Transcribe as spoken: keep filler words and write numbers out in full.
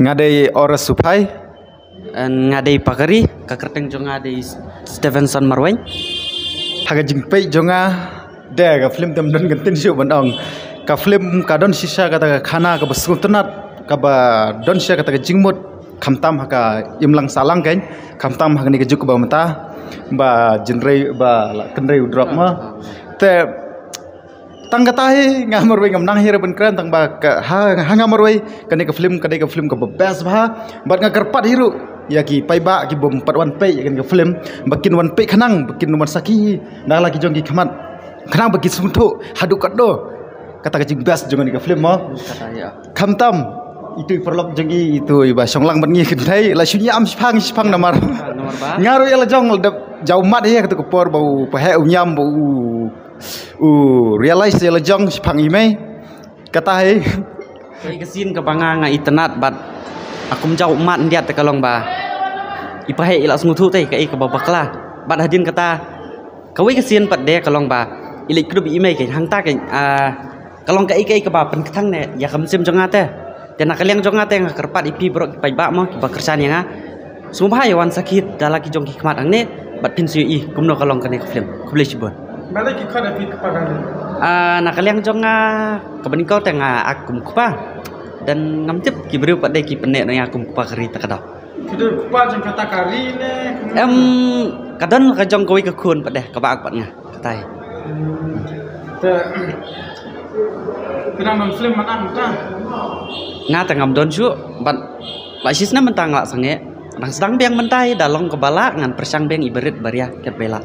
Nga dei Ora Suphai. Nga dei Pakari, ka kyrteng jong nga dei Stevenson Marweng. Ha ka jingpeit jong nga, de ka film tem don kan tin shu ban ong. Ka film ka don shisha kata ka khana kaba sngewtynnat, kaba don shisha kata ka jingmut, khamtam ha ka imlang sahlang kan, khamtam ha kane ka juk kaba mynta, ba jingrei ba la kynrei u drok ma. Te tang kata hi nga marwei ngam nang hi re ban kren tang ba ka ha, ha nga marwei kane ka film ka dei ka film kaba best bha. Bad nga kyrpad hi ruh ïa ki paidbah ki bym pat wan peit ïa kane ka film ba kin wan peit khnang ba kin wan sakhi da la ki jong ki khmat khnang ba kin sngewthuh haduh katno kata ka jingbest jong kane ka film mo. Kata ïa. Khamtam itu i paralok jong ngi itu i ba shong lang bad ngi kynthei la shu ñiam shipang shipang namar. Namar ba? Nga ruh ïa la jong la dep jaw mat hi ha katu ka por ba u paheh u ñiam ba u u realize ïa la jong shipang i mei. Kata hi. Ka i ka scene kaba nga nga itynnat bad aku ym jaw mat ndiat te ka long ba i paheh i la sngewthuh te ka i kaba bakla. Bad hadien kata kawei ka scene pat de ka long ba i leit kdup i mei ka hangta ka, ah, ka long ka i ka i kaba pynkthang ne ïa ka mynsiem jong nga te. Te na ka liang jong nga te nga kyrpad ïa phi baroh ki paidbah mo kiba kyrshan ïa nga. Sngewbha ïa wan sakhi da la ki jong ki khmat hangne bad phin shu ïohi kumno ka long kane ka film. Khublei shibun. Balei ki khot ïa phi kpa kali? Ah, na ka liang jong nga kaba nyngkong te nga ak kum kpa. Dan ngam tip ki briew pat de ki pynneh na nga kum kpa kari ta ka dap. Ki dei kpa jong kata kari ne? Em, ka don ka jong kawei ka khun pat de kaba ak pat nga. Katai. Hmm. Te phi nang don film man ang ta? Nga te ngam don shuh bad la shisnem mynta nga la sangeh. Nang sdang biang mynta i da long kaba lah ngan pyrshang biang i barit baria ket ba i lah.